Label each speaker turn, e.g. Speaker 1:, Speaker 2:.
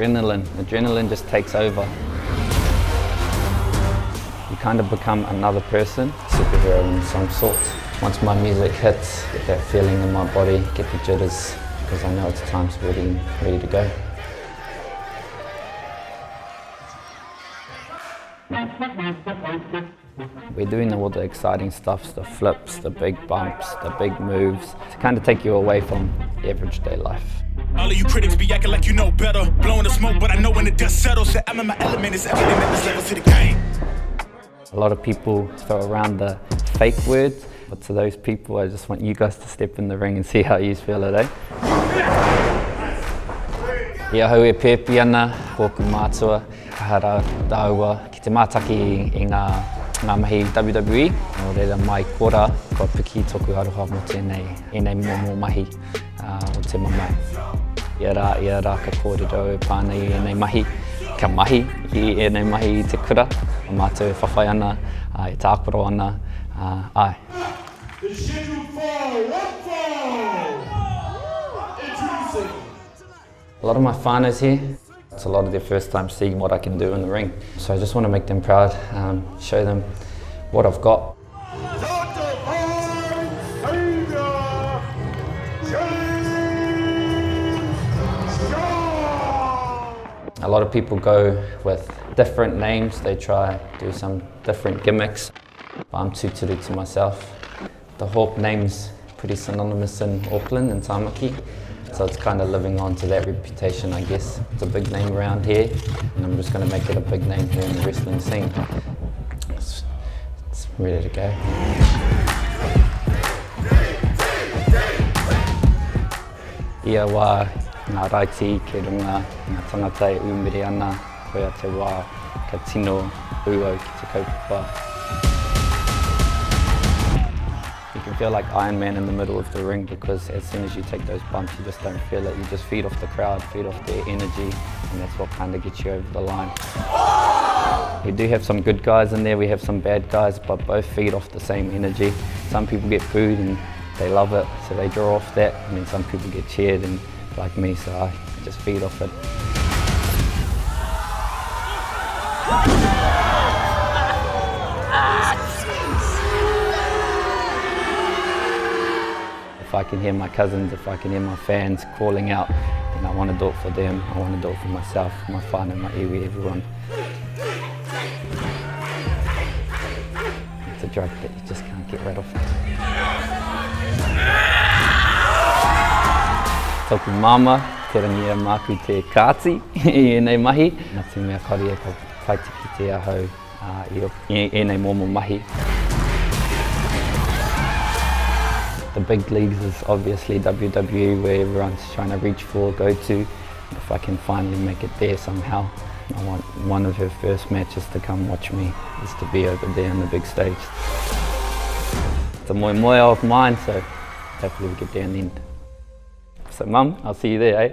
Speaker 1: Adrenaline. Adrenaline just takes over. You kind of become another person, superhero in some sort. Once my music hits, get that feeling in my body, get the jitters, because I know it's time's ready, ready to go. We're doing all the exciting stuff, the flips, the big bumps, the big moves, to kind of take you away from average day life.
Speaker 2: All of you critics be acting like you know better. Blowing the smoke, but I know when the dust settles that I'm in my element. It's evident that there's levels to the game.
Speaker 1: A lot of people throw around the fake words, but to those people, I just want you guys to step in the ring and see how you feel it, eh? I ahau e pēpi ana, ōku mātua, kaha rā tāua ki te mātaki i ngā, ngā mahi WWE, nō reira mai korā, kua piki tōku aroha mō tēnei, ēnei momo mahi o te mamae. Ia rā, ia rā ka kōrero e pā ana i ēnei mahi, ka mahi i ēnei mahi i te kura, a mātou e whawhai ana, e tākaro ana, āe.
Speaker 3: Is scheduled for one fall! Introducing.
Speaker 1: A lot of my whānau's here. It's a lot of their first time seeing what I can do in the ring. So I just want to make them proud, um, show them what I've got.
Speaker 3: The Divine Savior, James Shaw!
Speaker 1: A lot of people go with different names, they try do some different gimmicks. But I'm too turu to myself. The Hawk name's pretty synonymous in Auckland and Tamaki, so it's kind of living on to that reputation, I guess. It's a big name around here, and I'm just going to make it a big name here in the wrestling scene. It's, it's ready to go. Ia wā, ngā raiti ki runga, ngā tangata e ūmere ana, koia te wā ka tino ū au ki te kaupapa. You can feel like Iron Man in the middle of the ring because as soon as you take those bumps, you just don't feel it. You just feed off the crowd, feed off their energy, and that's what kind of gets you over the line. We do have some good guys in there, we have some bad guys, but both feed off the same energy. Some people get booed and they love it, so they draw off that, and then some people get cheered and like me, so I just feed off it. If I can hear my cousins, if I can hear my fans calling out, then I want to do it for them, I want to do it for myself, my whānau, my iwi, everyone. It's a drug that you just can't get rid of. Tōku māmā, te rangi e māku te kāti i ēnei mahi. Nā te mea kāore ia ka pai te kite ahau i ēnei momo mahi. The big leagues is obviously WWE where everyone's trying to reach for, go to. If I can finally make it there somehow, I want one of her first matches to come watch me, is to be over there on the big stage. It's a moemoeā of mine, so hopefully we get there in the end. So mum, I'll see you there, eh?